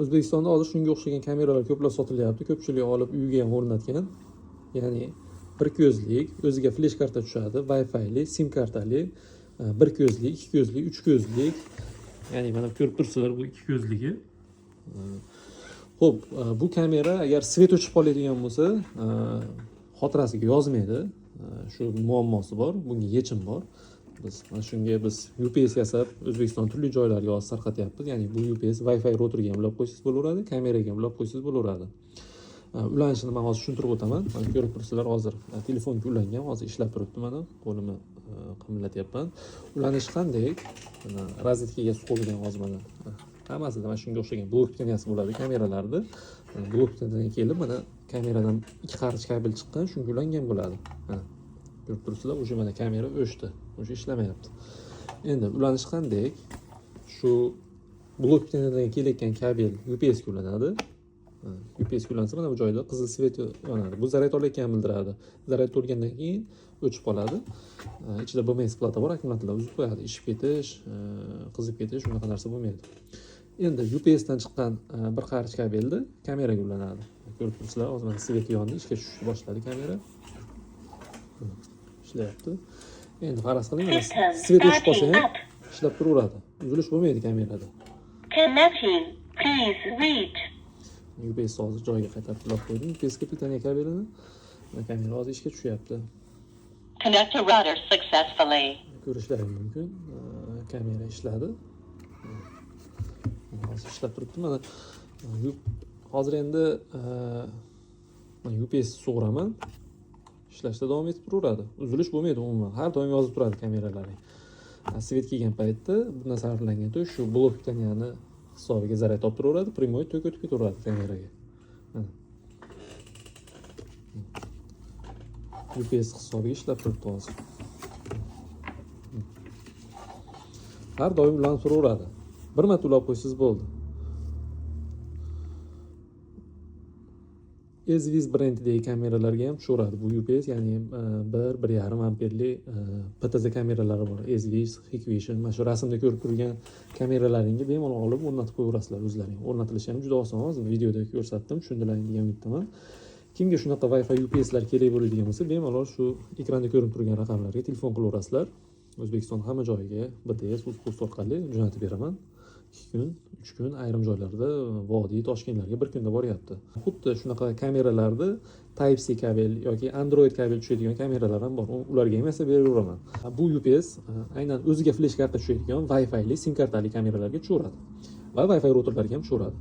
O'zbekistonda hozir shunga o'xshagan kameralar ko'plab sotilyapti. Ko'pchilik olib uyiga ham o'rnatgan. Ya'ni bir ko'zlik, o'ziga flesh karta tushadi, Wi-Fi'li, SIM kartali, bir ko'zlik, ikki ko'zlik, uch ko'zlik. Ya'ni mana ko'rib turibsizlar, bu ikki ko'zligi. Xo'p, bu kamera agar свет o'chib qoladigan bo'lsa, xotirasiga yozmaydi. Shu muammosi bor, bunga yechim bor. Biz mana shunga biz UPS yasab, O'zbekiston turli joylariga hozir tarqatyapmiz. Ya'ni bu UPS Wi-Fi routerga ham ulab qo'ysangiz bo'laveradi, kameraga ham ulab qo'ysangiz bo'laveradi. Ulanishini man hozir tushuntirib o'taman. Mana ko'rib turibsizlar, hozir telefonga ulangan, hozir ishlab turibdi, mana qo'limni qimillatyapman. Ulanishi qanday? Mana rozetkaga suqilgan hozir mana hammasida mana shunga o'xshagan blok питания si bo'ladi kameralarda. Mana blok питания dan kelib, mana kameradan ikki qarich kabel chiqqan, shunga ulangan bo'ladi. Mana ko'rib turibsizlar, уже mana kamera o'chdi, уже ishlamayapti. Endi ulanishi qanday? Shu blok питания dan kelayotgan kabel UPS ga ulanadi. UPS ga ulansa, mana bu joyda qizil свет yonadi. Bu zaryad olayotganini bildiradi. Zaryad to'lgandan keyin o'chib qoladi. Ichida BMS plata bor, akkumulyatorlar uzib qo'yadi. Ishib ketish, qizib ketish, unaqa narsa bo'lmaydi. Endi UPS dan chiqqan bir qarich kabelni kameraga ulanadi. Ko'rib turibsizlar, hozir mana свет yondi, ishga tushishni boshladi kamera. Ishlayapti. Endi faraz qiling, mana System свет o'chib qolsa starting ham up. ishlab turaveradi. Uzilish bo'lmaydi kamerada. Connecting. Please wait. UPS hozir joyiga qaytarib ulab qo'ydim. UPS ga питание kabelini. Mana kamera hozir ishga tushyapti. Connect to router successfully. Ko'rishlaring mumkin. Kamera ishladi. Hozir ishlab turibdi. Mana hozir endi mana UPS sug'uraman. Ishlashda davom etib turaveradi. Uzilish bo'lmaydi umuman. Har doim yozib turadi kameralaring. Свет kelgan paytda bundan sarflangan tok shu blok питания ni hisobiga zaryad olib turaveradi, прямой tok o'tib ketaveradi kameraga. Mana. UPS hisobiga ishlab turibdi hozir. Har doim ulanib turaveradi. Bir marta ulab qo'ysangiz bo'ldi. Ezviz brendidagi kameralarga ham tushaveradi bu UPS, ya'ni 1, 1,5 amperli PTZ kameralari bor. Ezviz, Hikvision, mana shu rasmda ko'rib turgan kameralaringga bemalol olib o'rnatib qo'yaverasizlar o'zlaring. O'rnatilishi ham juda oson. Hozir videoda ko'rsatdim, tushundilaring degan umiddaman. Kimga shunaqa Wi-Fi UPSlar kerak bo'ladigan bo'lsa, bemalol shu ekranda ko'rinib turgan raqamlarga telefon qilaverasizlar. O'zbekiston hamma joyiga BTS, UzPost orqali jo'natib beraman. 2 kun, 3 kun, ayrim joylarda vodiy, Toshkentlarga bir kunda boryapti. Xuddi shunaqa kameralarda Type C kabel yoki Android kabel tushadigan kameralar ham bor. Ularga ham esa beraveraman. Bu UPS aynan o'ziga flesh karta tushadigan Wi-Fi'li, SIM kartali kameralarga tushaveradi. Va Wi-Fi routerlarga ham tushaveradi.